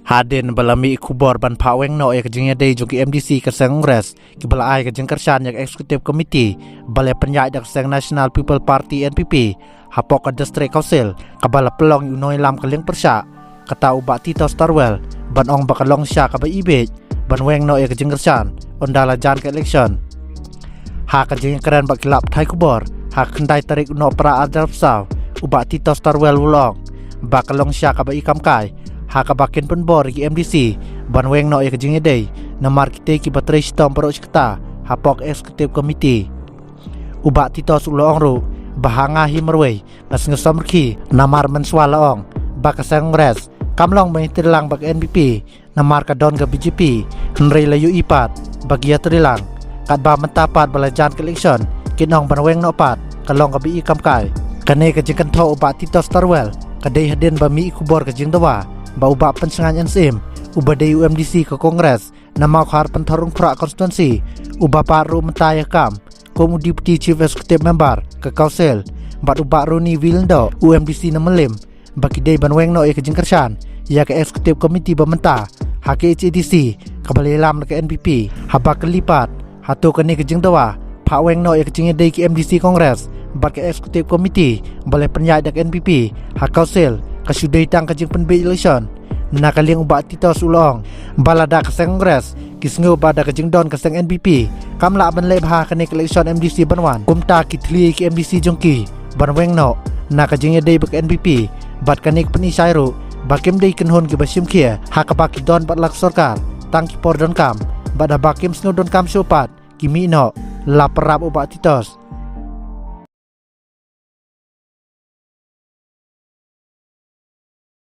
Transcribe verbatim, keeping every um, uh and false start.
Hadien ba la mih khubor ban phah weng noh ïa ka jingïadei jong ki M D C ka seng Congress, kiba la ai ka jingkyrshan ïa ka Executive Committee ba la pynïaid da ka seng National People Party, N P P, hapoh ka District Council, kaba la pynlong ïa u nongïalam ka liang pyrshah, kata u Bah Titos Tarwel, ban ong ba ka long shisha kaba ibiej ban weng noh ïa ka jingkyrshan ynda la jan ka election. Ha ka jingïakren bad ki lad pathai khubor ha ka khyndai tarik u Nohprah arhajar arphew saw, u Bah Titos Tarwel u la ong ba ka long shisha kaba i kam kai ha kaba kin pynbor ïa ki M D C ban weng noh ïa ka jingïadei namar kitei kiba trei shitom baroh shi katta hapoh ka Executive Committee. U Bah Titos u la ong ruh ba ha nga hi marwei nga sngew samrkhie namar mynshuwa la ong ba ka seng Congress kam long ban ïatreilang bad ka N P P namar ka don ka B J P, hynrei la ïohi pat ba ki ïatreilang, katba mynta pat ba la jan ka election kin ong ban weng noh pat, ka long kaba i kam kai. Kane ka jingkynthoh u Bah Titos Tarwel ka dei hadien ba mih khubor ka jingdawa ba u Bah Pynshngaiñ N Syiem, uba dei u M D C ka Congress na Mawkhar Pynthorumphra constituency, uba pat ruh mynta ïa ka kam kum u Deputy Chief Executive Member ka Council, bad u Bah Ronnie V Lyngdoh, u M D C na Mylliem, ba ki dei ban weng noh ïa ka jingkyrshan ïa ka Executive Committee ba mynta ha ka H A D C kaba la ïalam da ka N P P. Haba kylli pat hato kane ka jingdawa phah weng noh ïa ka jingïadei ki M D C Congress bad ka Executive Committee ba la pynïaid da ka N P P ha Council ka shu dei tang ka jingpynbiej election, na ka liang u Bah Titos u la ong ba lada ka seng Congress ki sngew ba da ka jingdon ka seng N P P kam lah ban leh bha ha kane ka election M D C ban wan, kumta ki thylli ïa ki M D C jong ki ban weng noh na ka jingïadei bad ka N P P. Bad kane ka pyni shai ruh ba kim dei kynhun kiba shim khia ha kaba ki don bad la ka sorkar tang ki por donkam, bad haba kim sngew donkam shuh pat ki mih noh. La pynrap u Bah Titos